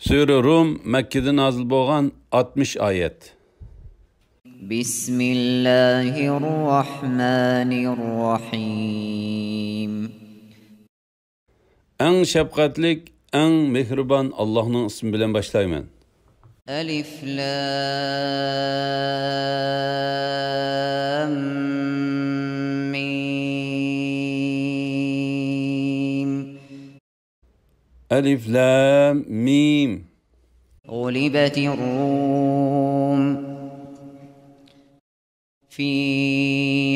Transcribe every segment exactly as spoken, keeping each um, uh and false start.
سۈرە رۇم، مەككىدە نازىل بولغان، ئاتمىش ئايەت. بسم الله الرحمن الرحيم. ئەڭ شەپقەتلىك، ئەڭ مېھرىبان ئاللاھنىڭ ئىسمى بىلەن باشلايمەن. ألف لام ميم. ألف لام ميم. غلبت الروم في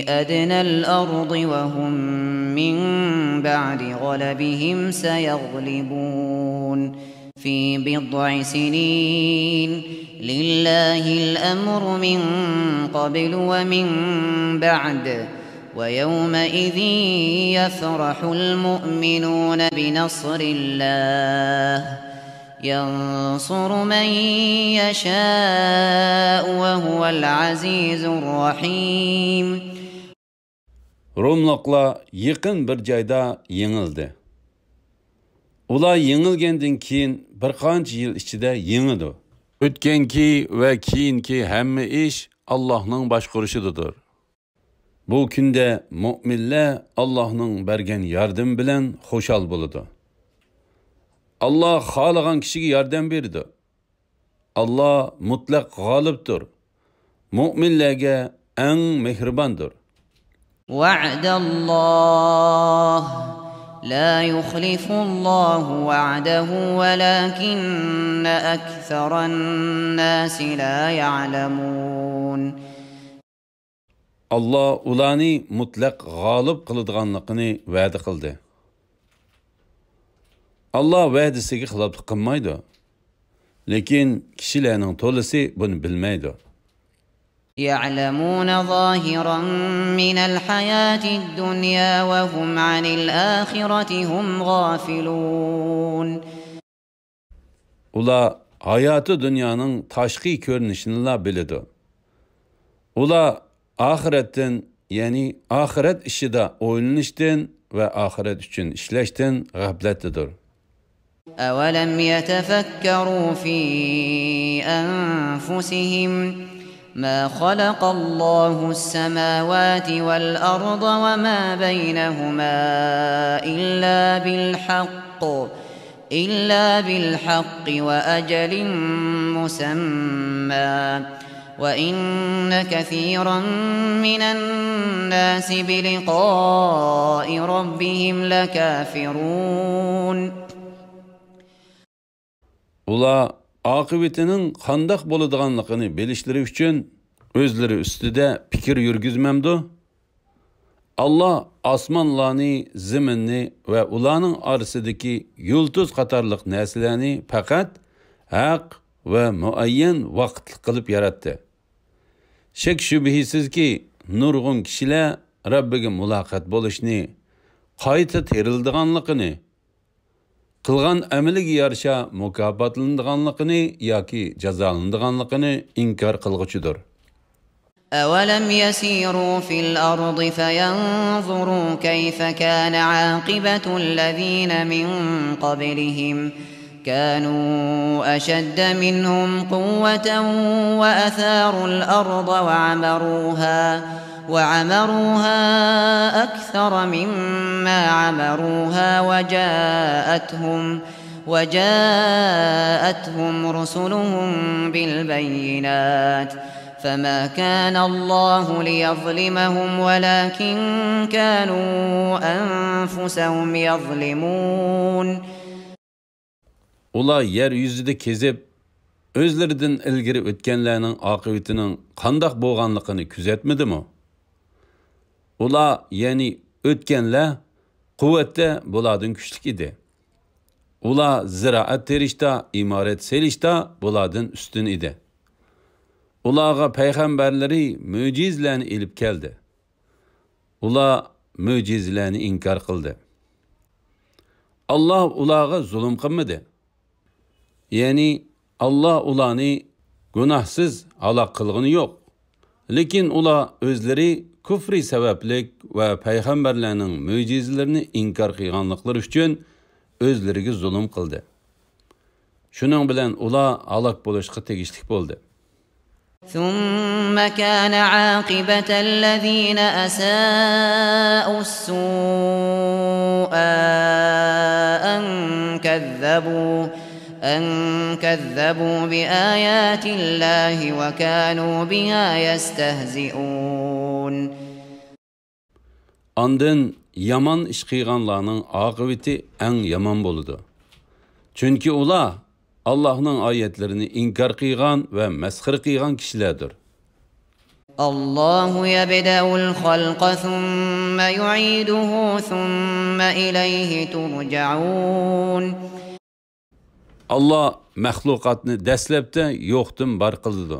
أدنى الأرض وهم من بعد غلبهم سيغلبون في بضع سنين. لله الأمر من قبل ومن بعد، ويومئذ يفرح المؤمنون بنصر الله، ينصر من يشاء وهو العزيز الرحيم. روملۇقلار يېقىن بىر جايدا يېڭىلدى. ئۇلار يېڭىلگەندىن كېيىن بىر قانچە يىل ئىچىدە يېڭىدۇ. ئۆتكەنكى ۋە كېيىنكى ھەممە ئىش ئاللاھنىڭ باشقۇرۇشىدىدۇر. بۇ كۈندە مۆمىنلەر ئاللاھنىڭ بەرگەن ياردىمى بىلەن خۇشال بولىدۇ. ئاللاھ خالىغان كىشىگە ياردەم بېرىدۇ. ئاللاھ مۇتلەق غالىبتۇر. مۆمىنلەرگە ئەڭ مېھرىباندۇر. وعد الله، لا يخلف الله وعده ولكن أكثر الناس لا يعلمون. ئاللاھ ئۇلارنى مۇتلەق غالىب قىلىدىغانلىقىنى ۋەدە قىلدى. ئاللاھ ۋەدىسىگە خىلاپلىق قىلمايدۇ. لېكىن كىشىلەرنىڭ تولىسى بۇنى بىلمەيدۇ. يعلمون ظاهرا من الحياة الدنيا وهم عن الآخرة هم غافلون. ئۇلار ھاياتى دۇنيانىڭ تاشقى كۆرۈنۈشىنىلا بىلىدۇ. ئۇلار ئاخىرەتتىن، يەنى ئاخىرەت ئىشىدا ئويلىنىشتىن ۋە ئاخىرەت ئۈچۈن ئىشلەشتىن غەپلەتتىدۇر. أولم يتفكروا في أنفسهم ما خلق الله السماوات والأرض وما بينهما إلا بالحق، إلا بالحق وأجل مسمى، وإن كثيرا من الناس بلقاء ربهم لكافرون. ئۇلار ئاقىۋىتىنىڭ قانداق بولىدىغانلىقىنى بىلىشلىرى ئۈچۈن ئۆزلىرى ئۈستىدە پىكىر يۈرگۈزمەمدۇ؟ ئاللاھ ئاسمانلارنى، زېمىننى ۋە ئۇلارنىڭ ئارىسىدىكى يۇلتۇز قاتارلىق نەرسىلەرنى پەقەت ھەق ۋە مۇئەييەن ۋاقىتلىق قىلىپ ياراتتى. شەك-شۈبھىسىزكى، نۇرغۇن كىشىلەر رەببىگە مۇلاقات بولۇشنى، قايتا تىرىلىدىغانلىقىنى، قىلغان ئەمىلىگە يارىشا مۇكاپاتلىنىدىغانلىقىنى ياكى جازالىنىدىغانلىقىنى ئىنكار قىلغۇچىدۇر. أولم يسيروا في الأرض فينظروا كيف كان عاقبة الذين من قبلهم كانوا أشد منهم قوة وأثاروا الأرض وعمروها، وعمروها أكثر مما عمروها وجاءتهم، وجاءتهم رسلهم بالبينات، فما كان الله ليظلمهم ولكن كانوا أنفسهم يظلمون. ئۇلار يەر يۈزىدە كېزىپ، ئۆزلىرىدىن ئىلگىرى ئۆتكەنلەرنىڭ ئاقىۋىتىنىڭ قانداق بولغانلىقىنى كۆزەتمىدىمۇ؟ ئۇلار، يەنى ئۆتكەنلەر، قۇۋۋەتتە بۇلاردىن كۈچلۈك ئىدى. ئۇلار زىرائەت تېرىشتا، ئىمارەت سېلىشتا بۇلاردىن ئۈستۈن ئىدى. ئۇلارغا پەيغەمبەرلىرى مۆجىزىلەرنى ئېلىپ كەلدى. ئۇلار مۆجىزىلەرنى ئىنكار قىلدى. ئاللاھ ئۇلارغا زۇلۇم قىلمىدى. يەنى ئاللاھ ئۇلارنى گۇناھسىز ھالاك قىلغىنى يوق. لېكىن ئۇلار ئۆزلىرى كۇفرى سەۋەبلىك ۋە پەيغەمبەرلەرنىڭ مۆجىزىلىرىنى ئىنكار قىلغانلىقلىرى ئۈچۈن ئۆزلىرىگە زۇلۇم قىلدى. شۇنىڭ بىلەن ئۇلار ھالاك بولۇشقا تېگىشلىك بولدى. ثم كان عاقبة الذين أساءوا السوء أن كذبوا، أن كذبوا بآيات الله وكانوا بها يستهزئون. ئاندىن يامان ئىش قىلغانلارنىڭ ئاقىۋىتى ئەڭ يامان بولىدۇ. چۈنكى ئۇلار ئاللاھنىڭ ئايەتلىرىنى ئىنكار قىلغان ۋە مەسخىرە قىلغان كىشىلەردۇر. الله يبدأ الخلق ثم يعيده ثم إليه ترجعون. ئاللا مەخلۇقاتنى دەسلەپتە يوقتىن بار قىلىدۇ.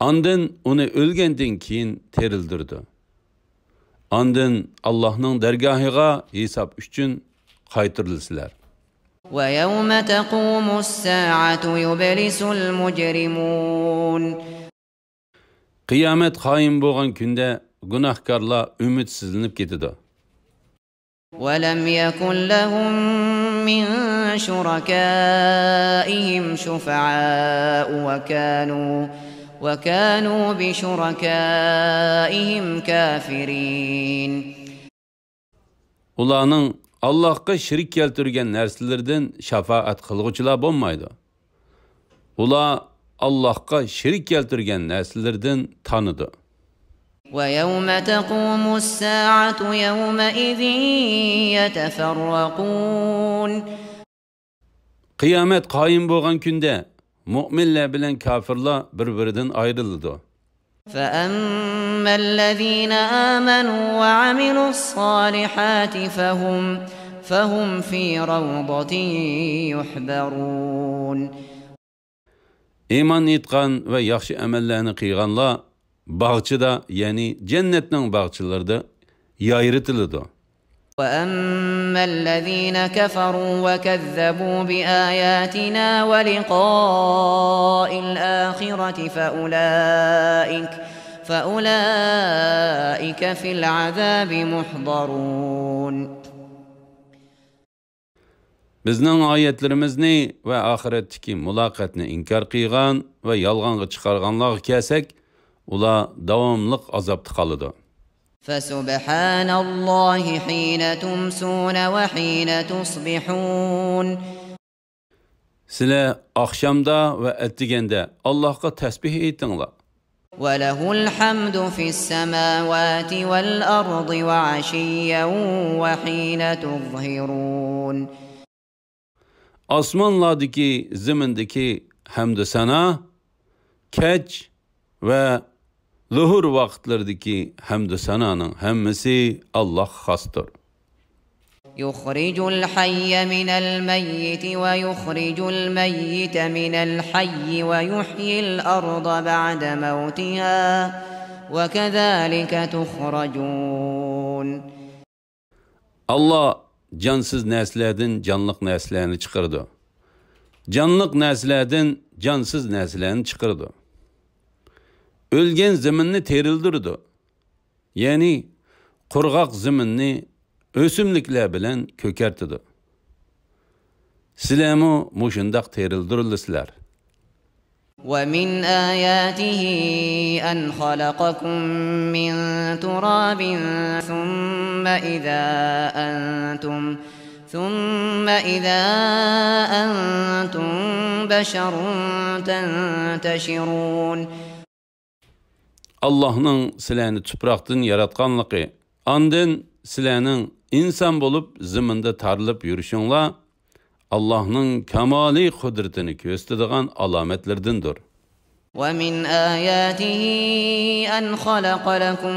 ئاندىن ئۇنى ئۆلگەندىن كېيىن تىرىلدۈرىدۇ. ئاندىن ئاللاھنىڭ دەرگاھىغا ھېساب ئۈچۈن قايتۇرۇلىسىلەر. ويوم تقوم الساعة يبلس المجرمون. قىيامەت قايىم بولغان كۈندە گۇناھكارلار ئۈمىدسىزلىنىپ كېتىدۇ. ولم يكن لهم من شركائهم شفعاء وكانوا، وكانوا بشركائهم كافرين. ئۇلارنىڭ ئاللاھقا شېرىك كەلتۈرگەن نەرسىلىرىدىن شاپائەت قىلغۇچىلار بولمايدۇ. ئۇلار ئاللاھقا شېرىك كەلتۈرگەن نەرسىلىرىدىن تانىدۇ. ويوم تقوم الساعة يومئذ يتفرقون. قىيامەت قايىم بولغان كۈندە مۆمىنلەر بىلەن كاپىرلار بىر-بىرىدىن ئايرىلىدۇ. فأما الذين آمنوا وعملوا الصالحات فهم، فهم في روضة يحبرون. ئىمان ئېيتقان ۋە ياخشى ئەمەللەرنى قىلغانلار باغچىدا، يەنى جەننەتنىڭ باغچىلىرىدا يايرىتىلىدۇ. وأما الذين كفروا وكذبوا بآياتنا ولقاء الآخرة فأولئك، فأولئك في العذاب محضرون. بىزنىڭ ئايەتلىرىمىزنى ۋە ئاخىرەتتىكى مۇلاقاتنى ئىنكار قىلغان ۋە يالغانغا چىقارغانلارغا كەلسەك، ئۇلار داۋاملىق ئازابتا قالىدۇ. فسبحان الله حين تمسون وحين تصبحون. سىلەر ئاخشامدا ۋە ئەتىگەندە ئاللاھقا تەسبىھ ئېيتىڭلار. وله الحمد في السماوات والأرض وعشيا وحين تظهرون. ئاسمانلاردىكى، زېمىندىكى ھەمدۇ سانا، كەچ ۋە لۇھۇر ۋاقىتلىرىدىكى ھەمدۇ سانانىڭ ھەممىسى ئاللاھقا خاستۇر. يخرج الحي من الميت ويخرج الميت من الحي ويحيي الأرض بعد موتها وكذلك تخرجون. ئاللا جانسىز نەرسىلەردىن جانلىق نەرسىلەرنى چىقىرىدۇ. جانلىق نەرسىلەردىن جانسىز نەرسىلەرنى چىقىرىدۇ. ئۆلگەن زېمىننى تىرىلدۈرىدۇ. يەنى قۇرغاق زېمىننى ئۆسۈملۈكلەر بىلەن كۆكەرتىدۇ. سىلەرمۇ مۇشۇنداق تىرىلدۈرۈلىسىلەر. ومن آياته أن خلقكم من تراب ثم إذا أنتم، ثم إذا أنتم بشر تنتشرون. ئاللاھنىڭ سىلەرنى تۇپراقتىن ياراتقانلىقى، ئاندىن سىلەرنىڭ ئىنسان بولۇپ زېمىندا تارىلىپ يۈرۈشۈڭلار ئاللاھنىڭ كامالىي قۇدرىتىنى كۆرسىتىدىغان ئالامەتلىرىدىندۇر. ومن آياته أن خلق لكم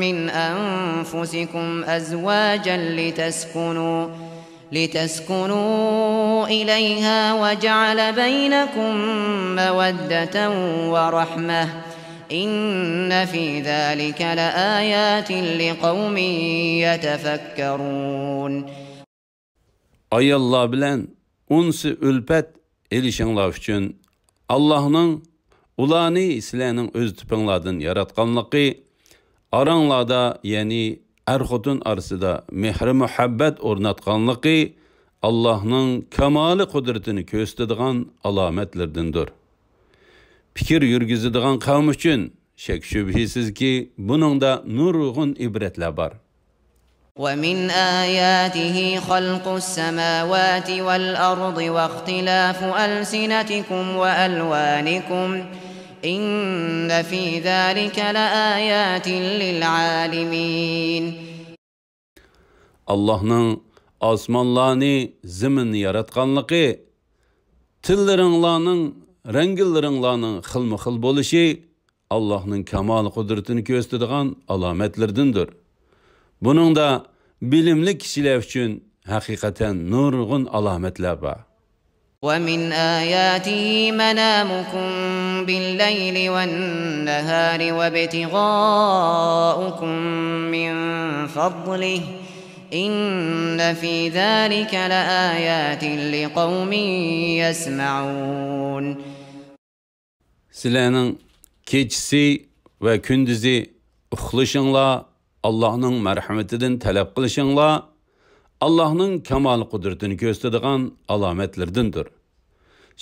من أنفسكم أزواجا لتسكنوا، لتسكنوا إليها وجعل بينكم مودة ورحمة، إن في ذلك لآيات لقوم يتفكرون. ئاياللار بىلەن ئۇنسى ئۈلپەت ئېلىشىڭلار ئۈچۈن، ئاللاھنىڭ ئۇلارنى سىلەرنىڭ ئۆز تىپىڭلاردىن ياراتقانلىقى، ئاراڭلاردا، يەنى ئەر-خوتۇن ئارىسىدا مېھرى-مۇھەببەت ئورناتقانلىقى ئاللاھنىڭ كامالى قۇدرىتىنى كۆرسىتىدىغان ئالامەتلىرىدىندۇر. پىكىر يۈرگۈزىدىغان قەۋم ئۈچۈن شەك-شۈبھىسىزكى، بۇنىڭدا نۇرغۇن ئىبرەتلەر بار. ومن آياته خلق السماوات والأرض واختلاف ألسنتكم وألوانكم إن في ذلك لآيات للعالمين. ئاللاھنىڭ ئاسمانلارنى، زېمىننى ياراتقانلىقى، تىللىرىڭلارنىڭ، رەڭگىلىرىڭلارنىڭ خىلمۇ خىل بولۇشى ئاللاھنىڭ كامال قۇدرىتىنى كۆرسىتىدىغان ئالامەتلىرىدىندۇر. بۇنىڭدا بىلىملىك كىشىلەر ئۈچۈن ھەقىقەتەن نۇرغۇن ئالامەتلەر بار. ومن آياته منامكم بالليل والنهار وابتغاؤكم من فضله إن في ذلك لآيات لقوم يسمعون. سىلەرنىڭ كېچىسى ۋە كۈندۈزى ئۇخلىشىڭلار، ئاللاھنىڭ مەرھىمىتىدىن تەلەپ قىلىشىڭلار ئاللاھنىڭ كامال قۇدرىتىنى كۆرسىتىدىغان ئالامەتلىرىدىندۇر.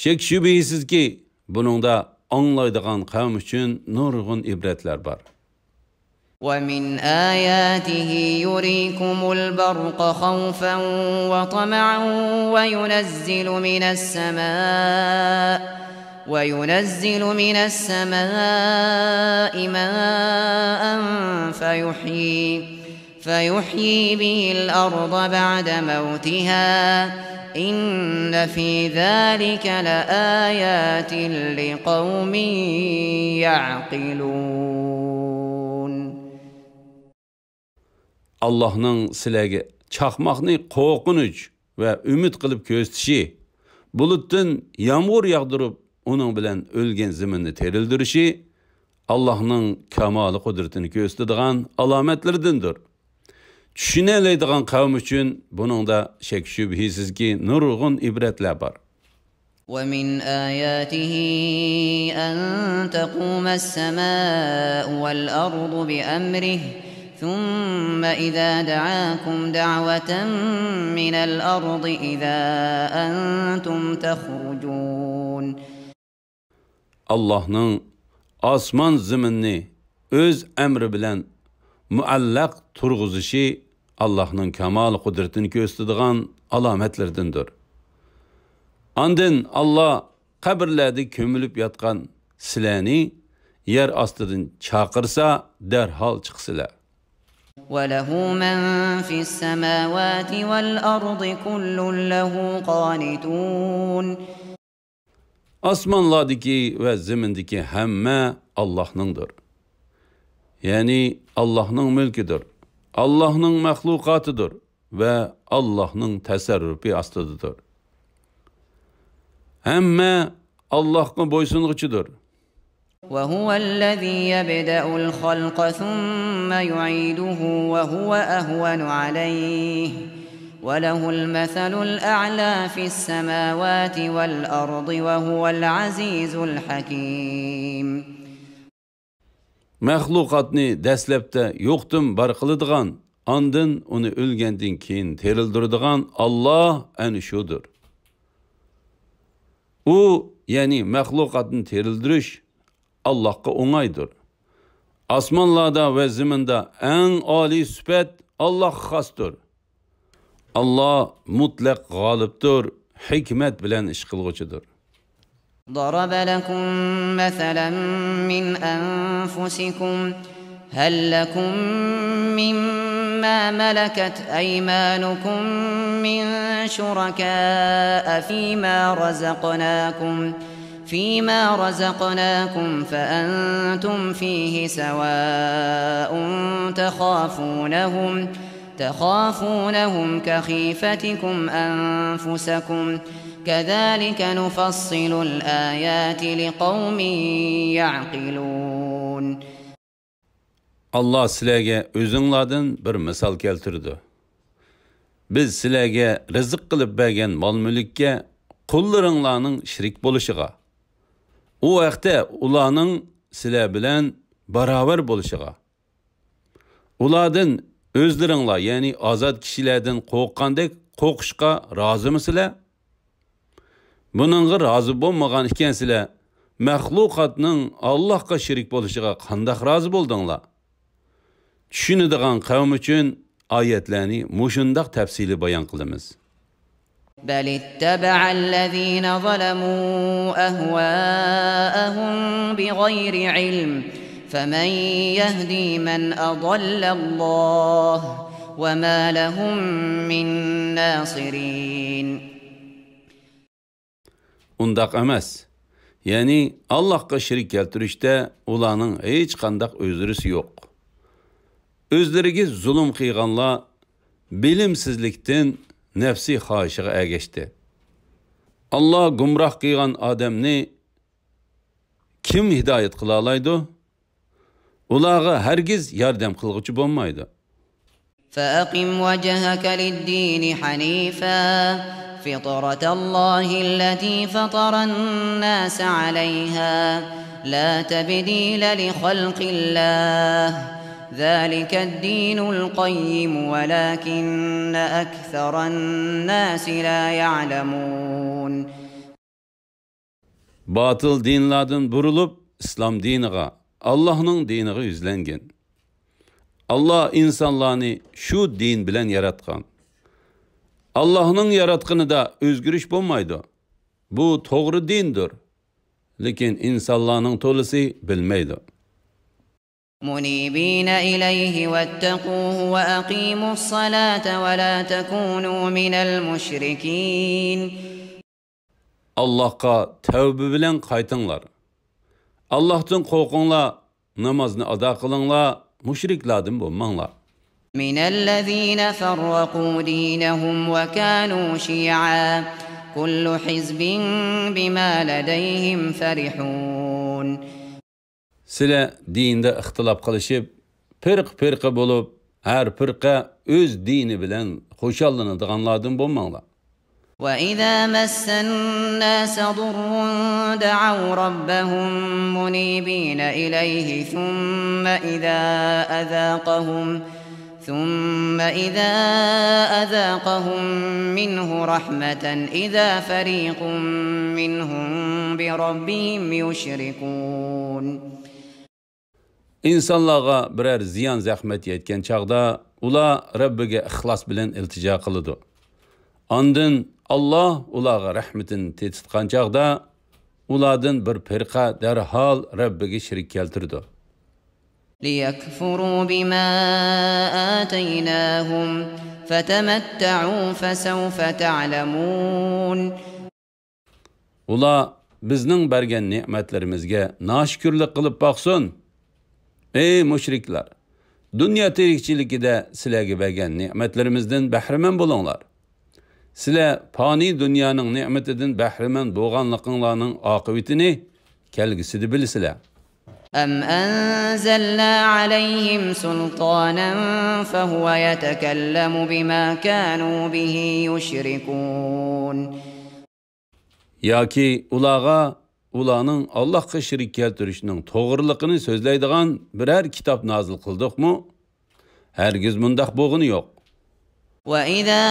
شەك-شۈبھىسىزكى، بۇنىڭدا ئاڭلايدىغان قەۋم ئۈچۈن نۇرغۇن ئىبرەتلەر بار. ومن آياته يريكم البرق خوفا وطمعا وينزل من السماء وينزل من السماء ماء فيحيي فيحيي به الأرض بعد موتها إن في ذلك لآيات لقوم يعقلون. ئاللاھنىڭ سىلەرگە چاقماقنى قورقۇنچ ۋە ئۈمىد قىلىپ كۆرسىتىشى، بۇلۇتتىن يامغۇر ياغدۇرۇپ، ئۇنىڭ بىلەن ئۆلگەن زېمىننى تىرىلدۈرۈشى، ئاللاھنىڭ كامالى قۇدرىتىنى كۆرسىتىدىغان ئالامەتلىرىدىندۇر. چۈشىنەلەيدىغان قەۋم ئۈچۈن بۇنىڭدا شەك-شۈبھىسىزكى نۇرغۇن ئىبرەتلەر بار. ومن آياته أن تقوم السماء والأرض بأمره ثم إذا دعاكم دعوة من الأرض إذا أنتم تخرجون. ئاللاھنىڭ ئاسمان زېمىننى ئۆز ئەمرى بىلەن مۇئەللەق تۇرغۇزۇشى ئاللاھنىڭ كامال قۇدرىتىنى كۆرسىتىدىغان ئالامەتلىرىدىندۇر. ئاندىن ئاللا قەبرىلەردە كۆمۈلۈپ ياتقان سىلەرنى يەر ئاستىدىن چاقىرسا، دەرھال چىقىسىلەر. وله من في السماوات والأرض كل له قانتون. ئاسمانلاردىكى ۋە زېمىندىكى ھەممە ئاللاھنىڭدۇر. يەنى ئاللاھنىڭ مۈلكىدۇر. ئاللاھنىڭ مەخلۇقاتىدۇر ۋە ئاللاھنىڭ تەسەررۇپى ئاستىدىدۇر. ھەممە ئاللاھقا بويسۇنغۇچىدۇر. وهو الذي يبدأ الخلق ثم يعيده وهو أهون عليه وله المثل الأعلى في السماوات والأرض وهو العزيز الحكيم. مەخلۇقاتنى دەسلەپتە يوقتىن بار قىلىدىغان، ئاندىن ئۇنى ئۆلگەندىن كېيىن تىرىلدۈرىدىغان ئاللاھ ئەنە شۇدۇر. ئۇ، يەنى مەخلۇقاتنى تىرىلدۈرۈش ئاللاھقا ئوڭايدۇر. ئاسمانلاردا ۋە زېمىندا ئەڭ ئالىي سۈپەت ئاللاھقا خاستۇر. ئاللاھ مۇتلەق غالىبتۇر، ھېكمەت بىلەن ئىش قىلغۇچىدۇر. ضرب لكم مثلا من أنفسكم هل لكم مما ملكت أيمانكم من شركاء فيما رزقناكم فيما رزقناكم فأنتم فيه سواء تخافونهم تخافونهم كخيفتكم أنفسكم كذلك نفصل الآيات لقوم يعقلون. ئاللاھ سىلەرگە ئۆزۈڭلاردىن بىر مىسال كەلتۈرىدۇ. بىز سىلەرگە رىزىق قىلىپ بەرگەن مال-مۈلۈككە قۇللىرىڭلارنىڭ شېرىك بولۇشىغا، ئۇ ھەقتە ئۇلارنىڭ سىلەر بىلەن باراۋەر بولۇشىغا، ئۇلاردىن ئۆزلىرىڭلار، يەنى ئازاد كىشىلەردىن قورققاندەك قوقۇشقا رازىمۇسىلەر؟ بۇنىڭغا رازى بولمىغان ئىكەنسىلەر، مەخلۇقاتنىڭ ئاللاھقا شېرىك بولۇشىغا قانداق رازى بولدۇڭلار؟ چۈشىنىدىغان قەۋم ئۈچۈن ئايەتلەرنى مۇشۇنداق تەپسىلىي بايان قىلىمىز. بل اتبع الذين ظلموا أهواءهم بغير علم فمن يهدي من أضل الله وما لهم من ناصرين. ئۇنداق ئەمەس. يەنى ئاللاھقا شېرىك كەلتۈرۈشتە ئۇلارنىڭ ھېچقانداق ئۆزرىسى يوق. ئۆزلىرىگە زۇلۇم قىلغانلار بىلىمسىزلىكتىن نەپسى خاھىشىغا ئەگەشتى. ئاللا گۇمراھ قىلغان ئادەمنى كىم ھىدايەت قىلالايدۇ؟ ئۇلارغا ھەرگىز ياردەم قىلغۇچى بولمايدۇ. فأقم وجهك للدين حنيفا فطرة الله التي فطر الناس عليها لا تبديل لخلق الله ذلك الدين القيم ولكن أكثر الناس لا يعلمون. باتىل دىنلاردىن بۇرۇلۇپ، ئىسلام دىنىغا، ئاللاھنىڭ دىنىغا يۈزلەنگىن. ئاللا ئىنسانلارنى شۇ دىن بىلەن ياراتقان. ئاللاھنىڭ ياراتقىنىدا ئۆزگىرىش بولمايدۇ. بۇ توغرا دىندۇر. لېكىن ئىنسانلارنىڭ تولىسى بىلمەيدۇ. منيبين إليه واتقوه وأقيموا الصلاة ولا تكونوا من المشركين. ئاللاھقا تەۋبە بىلەن قايتىڭلار. ئاللاھتىن قورقۇڭلار، نامازنى ئادا قىلىڭلار، مۇشرىكلاردىن بولماڭلار. من الذين فرقوا دينهم وكانوا شيعا كل حزب بما لديهم فرحون. سىلەر دىندا ئىختىلاپ قىلىشىپ، پىرقە-پىرقە بولۇپ، ھەر پىرقە ئۆز دىنى بىلەن خۇشاللىنىدىغانلاردىن بولماڭلار. وإذا مس الناس ضر دعوا ربهم منيبين إليه ثم إذا أذاقهم ثم إذا أذاقهم منه رحمة إذا فريق منهم بربهم يشركون. ئىنسانلارغا بىرەر زىيان-زەخمەت يەتكەن چاغدا، ئۇلار رەببىگە ئىخلاس بىلەن ئىلتىجا قىلىدۇ. ئاندىن ئاللا ئۇلارغا رەھمىتىنى تېتىتقان چاغدا، ئۇلاردىن بىر پىرقە دەرھال رەببىگە شېرىك كەلتۈرىدۇ. ليكفروا بما آتيناهم فتمتعوا فسوف تعلمون. ئۇلار بىزنىڭ بەرگەن نېمەتلىرىمىزگە ناشۈكۈرلۈك قىلىپ باقسۇن. ئەي مۇشرىكلار! دۇنيا تىرىكچىلىكىدە سىلەرگە بەرگەن نېمەتلىرىمىزدىن بەھرىمەن بولۇڭلار. سىلەر پانىي دۇنيانىڭ نېمىتىدىن بەھرىمەن بولغانلىقىڭلارنىڭ ئاقىۋىتىنى كەلگۈسىدە بىلىسىلەر. أم أنزلنا عليهم سلطانا فهو يتكلم بما كانوا به يشركون. ياكى ئۇلارغا ئۇلارنىڭ ئاللاھقا شېرىك كەلتۈرۈشنىڭ توغرىلىقىنى سۆزلەيدىغان بىرەر كىتاب نازىل قىلدۇقمۇ؟ ھەرگىز مۇنداق بولغىنى يوق. وإذا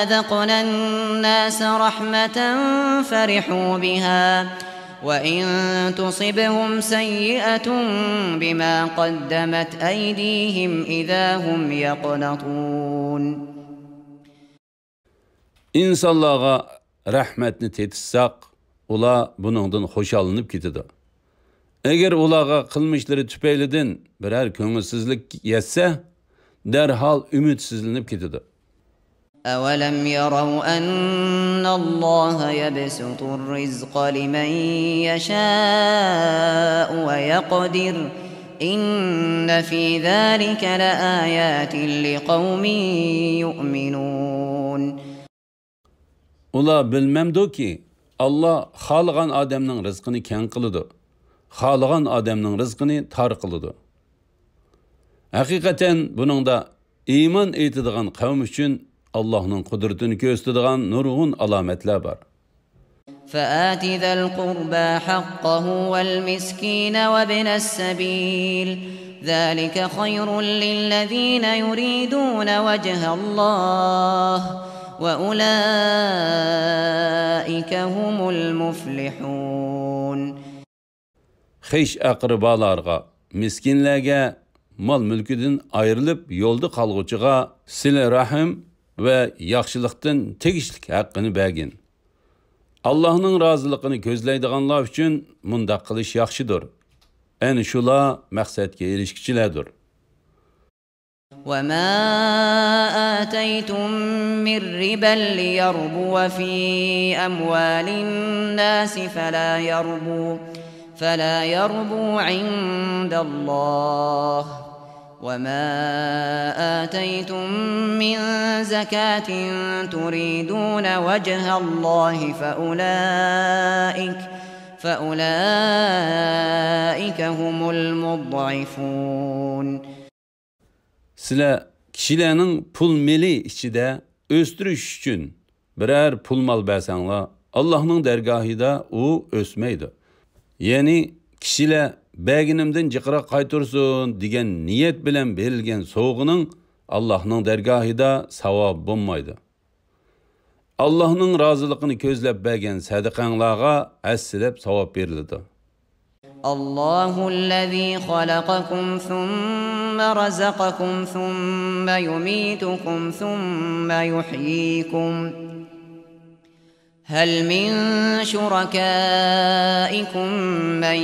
أذقنا الناس رحمة فرحوا بها وإن تصبهم سيئة بما قدمت أيديهم إذا هم يقنطون. ئىنسانلارغا رەھمەتنى تېتىتساق، ئۇلار بۇنىڭدىن خۇشاللىنىپ كېتىدۇ. ئەگەر ئۇلارغا قىلمىشلىرى تۈپەيلىدىن بىرەر كۆڭۈلسىزلىك يەتسە، دەرھال ئۈمىدسىزلىنىپ كېتىدۇ. أولم يروا أن الله يبسط الرزق لمن يشاء ويقدر إن في ذلك لآيات لقوم يؤمنون. ئۇلار بىلمەمدۇكى، ئاللا خالىغان ئادەمنىڭ رىزقىنى كەڭ قىلىدۇ، خالىغان ئادەمنىڭ رىزقىنى تار قىلىدۇ. ھەقىقەتەن بۇنىڭدا ئىمان ئېيتىدىغان قەۋم ئۈچۈن ئاللاھنىڭ قۇدرىتىنى كۆرسىتىدىغان نۇرغۇن ئالامەتلەر بار. فآت ذا القربى حقه والمسكين وابن السبيل ذلك خير للذين يريدون وجه الله وأولئك هم المفلحون. خىش-ئەقرىبالارغا، مىسكىنلەرگە، مال-مۈلكىدىن ئايرىلىپ يولدا قالغۇچىغا سىلە رەھىم ۋە ياخشىلىقتىن تېگىشلىك ھەققىنى بەرگىن. ئاللاھنىڭ رازىلىقىنى كۆزلەيدىغانلار ئۈچۈن مۇنداق قىلىش ياخشىدۇر. ئەنە شۇلار مەقسەتكە ئېرىشكۈچىلەردۇر. وما آتيتم من ربا ليربو في أموال الناس فلا يربو، فلا يربو عند الله، وما آتيتم من زكاة تريدون وجه الله فأولئك، فأولئك هم المضعفون. سىلەر كىشىلەرنىڭ پۇل مېلى ئىچىدە ئۆستۈرۈش ئۈچۈن بىرەر پۇل مال بەرسەڭلار، ئاللاھنىڭ دەرگاھىدا ئۇ ئۆسمەيدۇ. يەنى كىشىلەر بەرگىنىمدىن جىقراق قايتۇرسۇن دېگەن نىيەت بىلەن بېرىلگەن سوۋغىنىڭ ئاللاھنىڭ دەرگاھىدا ساۋابى بولمايدۇ. ئاللاھنىڭ رازىلىقىنى كۆزلەپ بەرگەن سەدىقەڭلارغا ھەسسىلەپ ساۋاب بېرىلىدۇ. الله الذي خلقكم ثم رزقكم ثم يميتكم ثم يحييكم، هل من شركائكم من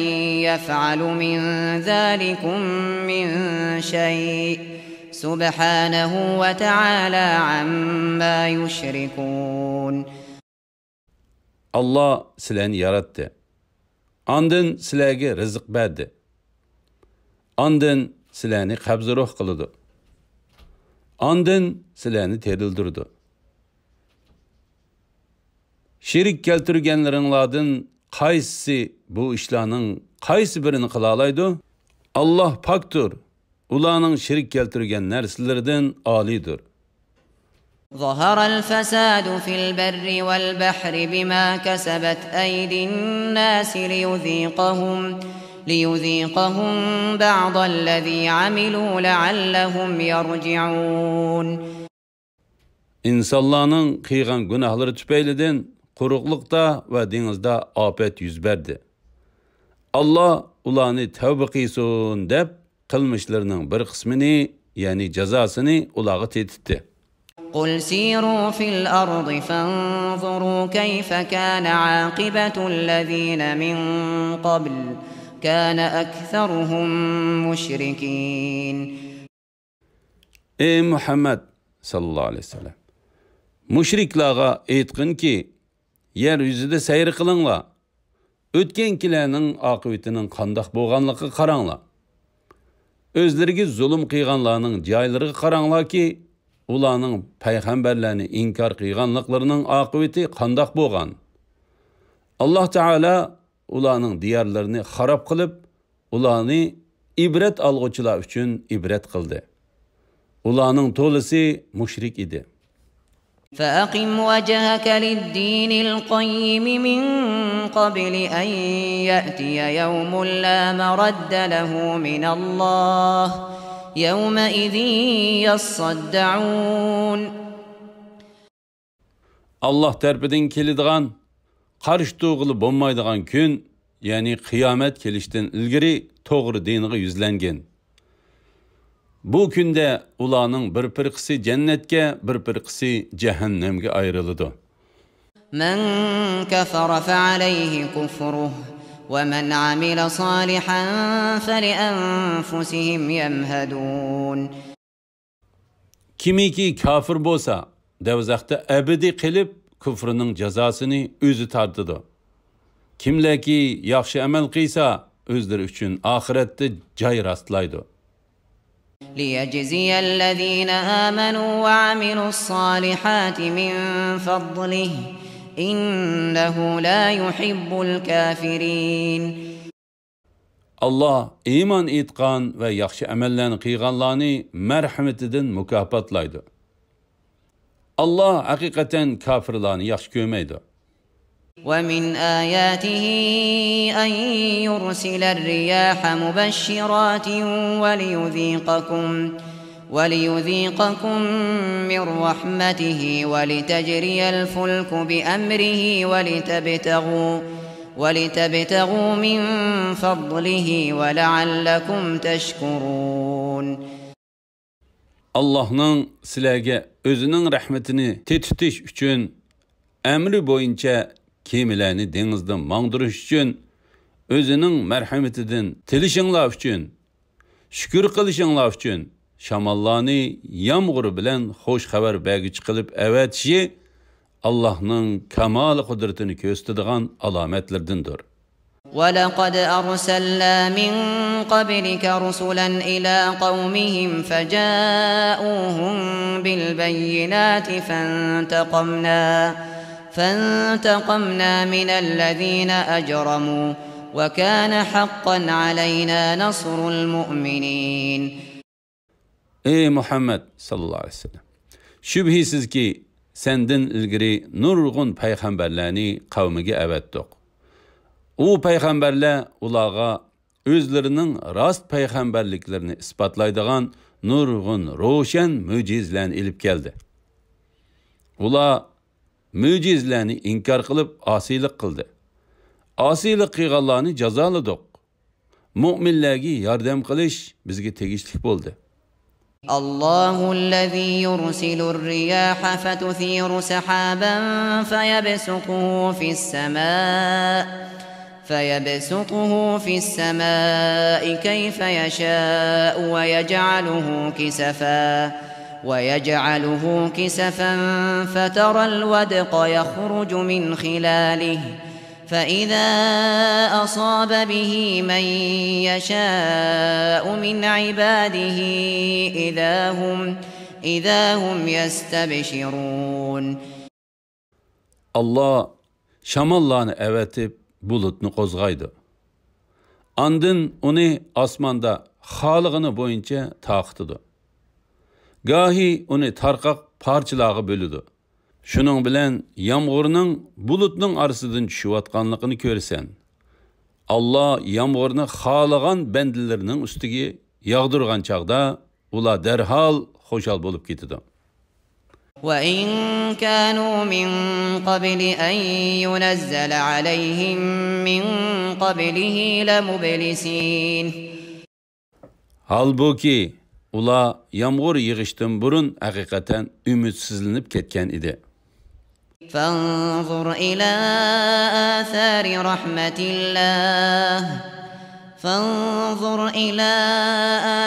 يفعل من ذلكم من شيء، سبحانه وتعالى عما يشركون. ئاللا سىلەرنى ياراتتى. ئاندىن سىلەرگە رىزىق بەردى. ئاندىن سىلەرنى قەبزى روھ قىلىدۇ. ئاندىن سىلەرنى تىرىلدۈرىدۇ. شېرىك كەلتۈرگەنلىرىڭلاردىن قايسىسى بۇ ئىشلارنىڭ قايسى بىرىنى قىلالايدۇ؟ ئاللا پاكتۇر، ئۇلارنىڭ شېرىك كەلتۈرگەن نەرسىلىرىدىن ئالىيدۇر. ظهر الفساد في البر والبحر بما كسبت أيدي الناس ليذيقهم، ليذيقهم بعض الذي عملوا لعلهم يرجعون. ئىنسانلارنىڭ قىلغان گۇناھلىرى تۈپەيلىدىن قۇرۇقلۇقتا ۋە دېڭىزدا ئاپەت يۈز بەردى. ئاللا ئۇلارنى تەۋبە قىلسۇن دەپ، قىلمىشلىرىنىڭ بىر قىسمىنى، يەنى جازاسىنى ئۇلارغا تېتىتتى. قل سيروا في الأرض فانظروا كيف كان عاقبة الذين من قبل كان أكثرهم مشركين. ئەي مۇھەممەد ساللاللاھۇ ئەلەيھى ۋەسەللەم، مۇشرىكلارغا ئېيتقىنكى، يەر يۈزىدە سەير قىلىڭلار، ئۆتكەنكىلەرنىڭ ئاقىۋىتىنىڭ قانداق بولغانلىقىغا قاراڭلار. ئۆزلىرىگە زۇلۇم قىلغانلارنىڭ جايلىرىغا قاراڭلاركى، ئۇلارنىڭ پەيغەمبەرلەرنى ئىنكار قىلغانلىقلىرىنىڭ ئاقىۋىتى قانداق بولغان؟ ئاللا تائالا ئۇلارنىڭ دىيارلىرىنى خاراب قىلىپ، ئۇلارنى ئىبرەت ئالغۇچىلار ئۈچۈن ئىبرەت قىلدى. ئۇلارنىڭ تولىسى مۇشرىك ئىدى. فأقم وجهك للدين القيم من قبل أن يأتي يوم لا مرد له من الله يومئذ يصدعون. ئاللا تەرىپىدىن كېلىدىغان، قارشى تۇرغىلى بولمايدىغان كۈن، يەنى قىيامەت كېلىشتىن ئىلگىرى توغرا دىنغا يۈزلەنگىن. بۇ كۈندە ئۇلارنىڭ بىر پىرقىسى جەننەتكە، بىر پىرقىسى جەھەننەمگە ئايرىلىدۇ. من كفر فعليه كفره ومن عمل صالحا فلأنفسهم يمهدون. كىمكى كاپىر بولسا، دوزاختا ئەبەدىي قېلىپ، كۇفرىنىڭ جازاسىنى ئۆزى تارتىدۇ. كىملەركى ياخشى ئەمەل قىلسا، ئۆزلىرى ئۈچۈن ئاخىرەتتە جاي راستلايدۇ. ليجزي الذين آمنوا وعملوا الصالحات من فضله إنه لا يحب الكافرين. ئاللا ئىمان ئېيتقان ۋە ياخشى ئەمەللەرنى قىلغانلارنى مەرھىمىتىدىن مۇكاپاتلايدۇ. ئاللا ھەقىقەتەن كاپىرلارنى ياخشى كۆرمەيدۇ. ومن آياته أن يرسل الرياح مبشرات وليذيقكم، وليذيقكم من رحمته ولتجري الفلك بأمره ولتبتغوا، ولتبتغوا من فضله ولعلكم تشكرون. ئاللاھنىڭ سىلەرگە ئۆزىنىڭ رەھمىتىنى تېتىتىش ئۈچۈن، ئەمرى بويىچە كېمىلەرنى دېڭىزدا ماڭدۇرۇش ئۈچۈن، ئۆزىنىڭ مەرھەمىتىدىن تىلىشىڭلار ئۈچۈن، شۈكۈر قىلىشىڭلار ئۈچۈن، شاماللارنى يامغۇر بىلەن خوش خەۋەر بەرگۈچى قىلىپ ئەۋەتىشى ئاللاھنىڭ كامال قۇدرىتىنى كۆرسىتىدىغان ئالامەتلىرىدىندۇر. ولقد أرسلنا من قبلك رسلا إلى قومهم فجاءوهم بالبينات فانتقمنا، فانتقمنا من الذين أجرموا وكان حقا علينا نصر المؤمنين. ئەي مۇھەممەد ساللاللاھۇ ئەلەيھى ۋەسەللەم! شۈبھىسىزكى، سەندىن ئىلگىرى نۇرغۇن پەيغەمبەرلەرنى قەۋمىگە ئەۋەتتۇق. ئۇ پەيغەمبەرلەر ئۇلارغا ئۆزلىرىنىڭ راست پەيغەمبەرلىكلىرىنى ئىسپاتلايدىغان نۇرغۇن روشەن مۆجىزىلەرنى ئېلىپ كەلدى. ئۇلار مۆجىزىلەرنى ئىنكار قىلىپ ئاسىيلىق قىلدى. ئاسىيلىق قىلغانلارنى جازالىدۇق. مۆمىنلەرگە ياردەم قىلىش بىزگە تېگىشلىك بولدى. الله الذي يرسل الرياح فتثير سحابا فيبسطه في السماء، فيبسطه في السماء كيف يشاء ويجعله كسفا، ويجعله كسفا فترى الودق يخرج من خلاله، فإذا أصاب به من يشاء من عباده إذا هم، إذا هم يستبشرون. ئاللا شاماللارنى ئەۋەتىپ، بۇلۇتنى قوزغايدۇ. ئاندىن ئۇنى ئاسماندا خالىغىنى بويىچە تارقىتىدۇ. گاھى ئۇنى تارقاق پارچىلارغا بۆلىدۇ. شۇنىڭ بىلەن يامغۇرنىڭ بۇلۇتنىڭ ئارىسىدىن چۈشۈۋاتقانلىقىنى كۆرىسەن. ئاللا يامغۇرنى خالىغان بەندىلىرىنىڭ ئۈستىگە ياغدۇرغان چاغدا، ئۇلار دەرھال خۇشال بولۇپ كېتىدۇ. وإن كانوا من قبل أن ينزل عليهم من قبله لمبلسين. ھالبۇكى، ئۇلار يامغۇر يېغىشتىن بۇرۇن ھەقىقەتەن ئۈمىدسىزلىنىپ كەتكەن ئىدى. فانظر إلى آثار رحمة الله، فانظر إلى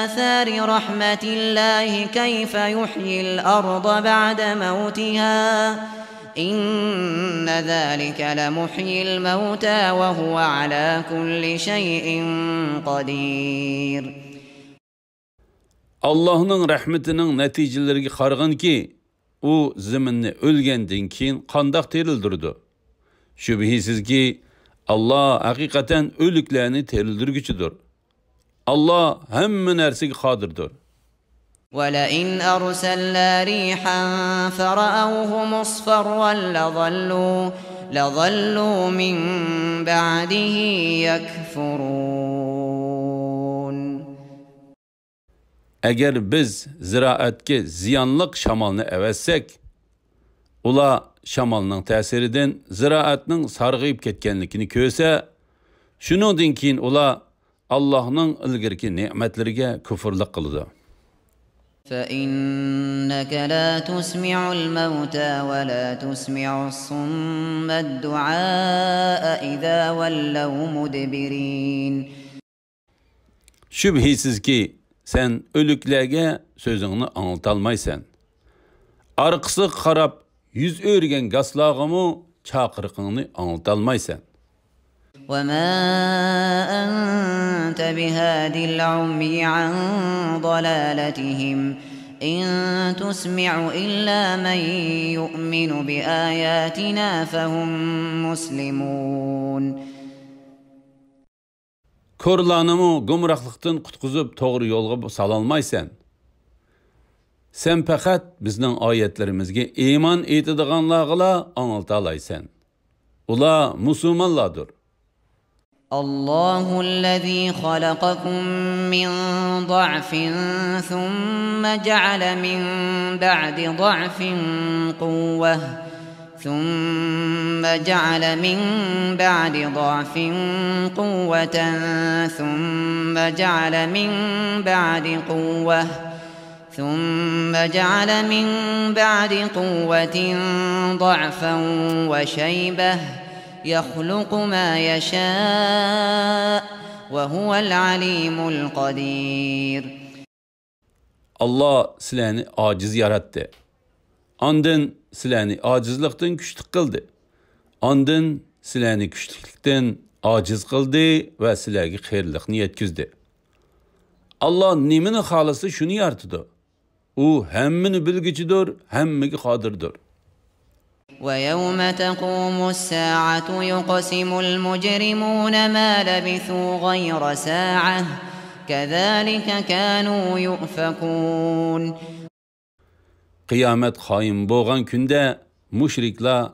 آثار رحمة الله كيف يحيي الأرض بعد موتها، إن ذلك لمحيي الموتى وهو على كل شيء قدير. ئاللاھنىڭ رەھمىتىنىڭ نەتىجىلىرىگە قارىغىنكى، ئۇ زېمىننى ئۆلگەندىن كېيىن قانداق تىرىلدۈرىدۇ؟ شۈبھىسىزكى، ئاللا ھەقىقەتەن ئۆلۈكلەرنى تىرىلدۈرگۈچىدۇر. ئاللا ھەممە نەرسىگە قادىردۇر. ولئن أرسلنا ريحا فرأوه مصفرا لظلوا، لظلوا من بعده يكفرون. ئەگەر بىز زىرائەتكە زىيانلىق شامالنى ئەۋەتسەك، ئۇلار شامالنىڭ تەسىرىدىن زىرائەتنىڭ سارغىيىپ كەتكەنلىكىنى كۆرسە، شۇنىڭدىن كېيىن ئۇلار ئاللاھنىڭ ئىلگىرىكى نېمەتلىرىگە كۇفرلۇق قىلىدۇ. فإنك لا تسمع الموتى ولا تسمع الصم الدعاء إذا ولوا مدبرين. شۈبھىسىزكى، سەن ئۆلۈكلەرگە سۆزۈڭنى ئاڭلىتالمايسەن. ئارقىسىغا قاراپ يۈز ئۆرۈگەن گاسلارغىمۇ چاقىرىقىڭنى ئاڭلىتالمايسەن. وما أنت بهاد العمي عن ضلالتهم إن تسمع إلا من يؤمن بآياتنا فهم مسلمون. كورلارنىمۇ گۇمراھلىقتىن قۇتقۇزۇپ توغرا يولغا سالالمايسەن. سەن پەقەت بىزنىڭ ئايەتلىرىمىزگە ئىمان ئېيتىدىغانلارغىلا ئاڭلىتالايسەن. ئۇلار مۇسۇلمانلاردۇر. الله الذي خلقكم من ضعف ثم جعل من بعد ضعف قوة، ثم جعل من بعد ضعف قوة، ثم جعل من بعد قوة، ثم جعل من بعد قوة ضعفا وشيبة، يخلق ما يشاء، وهو العليم القدير. ئاللا سىلەرنى ئاجىز ياراتتى. ئاندىن سىلەرنى ئاجىزلىقتىن كۈچلۈك قىلدى. ئاندىن سىلەرنى كۈچلۈكلۈكتىن ئاجىز قىلدى ۋە سىلەرگە قېرىلىقنى يەتكۈزدى. ئاللا نېمىنى خالىسا، شۇنى يارىتىدۇ. ئۇ ھەممىنى بىلگۈچىدۇر، ھەممىگە قادىردۇر. ويوم تقوم الساعة يقسم المجرمون ما لبثوا غير ساعة كذلك كانوا يؤفكون. قىيامەت قايىم بولغان كۈندە مۇشرىكلار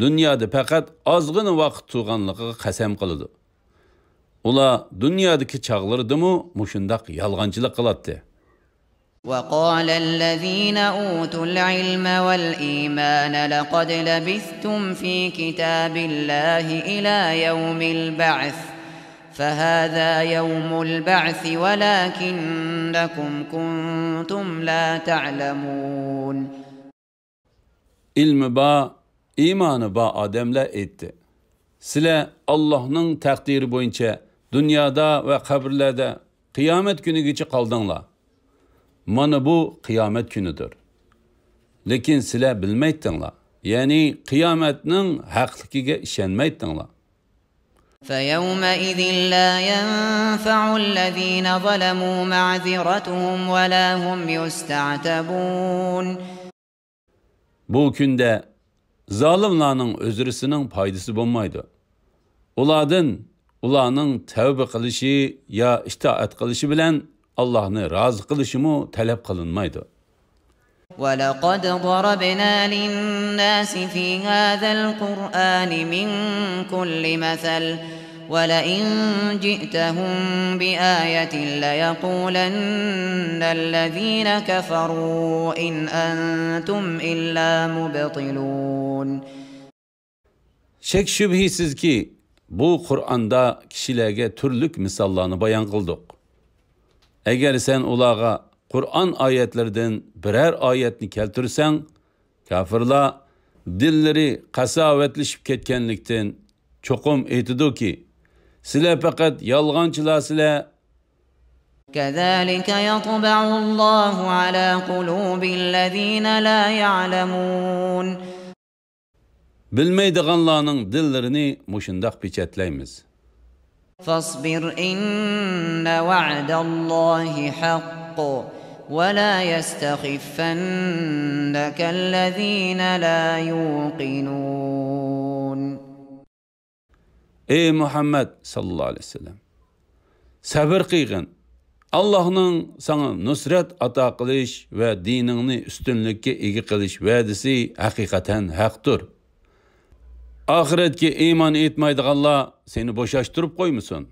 دۇنيادا پەقەت ئازغىنە ۋاقىت تۇرغانلىقىغا قەسەم قىلىدۇ. ئۇلار دۇنيادىكى چاغلىرىدىمۇ مۇشۇنداق يالغانچىلىق قىلاتتى. وقال الذين أوتوا العلم والإيمان لقد لبثتم في كتاب الله إلى يوم البعث فهذا يوم البعث ولكنكم كنتم لا تعلمون. ئىلمى بار، ئىمانى بار ئادەملەر ئېيتتى: سىلەر ئاللاھنىڭ تەقدىرى بويىچە دۇنيادا ۋە قەبرىلەردە قىيامەت كۈنىگىچە قالدىڭلار. مانا بۇ قىيامەت كۈنىدۇر. لېكىن سىلەر بىلمەيتتىڭلار، يەنى قىيامەتنىڭ ھەقلىكىگە ئىشەنمەيتتىڭلار. فيومئذ لا ينفع الذين ظلموا معذرتهم ولا هم يستعتبون. بۇ كۈندە زالىملارنىڭ ئۆزرىسىنىڭ پايدىسى بولمايدۇ. ئۇلاردىن ئۇلارنىڭ تەۋبە قىلىشى يا ئىتائەت قىلىشى بىلەن ئاللاھنى رازى قىلىشىمۇ تەلەپ قىلىنمايدۇ. ولقد ضربنا للناس في هذا القرآن من كل مثل ولئن جئتهم بآية ليقولن الذين كفروا إن أنتم إلا مبطلون. شەك-شۈبھىسىزكى، بۇ قۇرئاندا كىشىلەرگە تۈرلۈك مىساللارنى بايان قىلدۇق. ئەگەر سەن ئۇلارغا قۇرئان ئايەتلىرىدىن بىرەر ئايەتنى كەلتۈرسەڭ، كاپىرلار دىللىرى قاساۋەتلىشىپ كەتكەنلىكتىن، چوقۇم ئېيتىدۇكى، سىلەر پەقەت يالغانچىلارسىلەر. كذلك يطبع الله على قلوب الذين لا يعلمون. بىلمەيدىغانلارنىڭ دىللىرىنى مۇشۇنداق پېچەتلەيمىز. فاصبر إن وعد الله حق ولا يستخفنك الذين لا يوقنون. ئەي مۇھەممەد ساللاللاھۇ ئەلەيھى ۋەسەللەم، سەبىر قىلغىن. ئاللاھنىڭ ساڭا نۇسرەت ئاتا قىلىش ۋە دىنىڭنى ئۈستۈنلۈككە ئىگە قىلىش ۋەدىسى ھەقىقەتەن ھەقتۇر. ئاخىرەتكە ئىمان ئېيتمايدىغانلار سېنى بوشاشتۇرۇپ قويمىسۇن.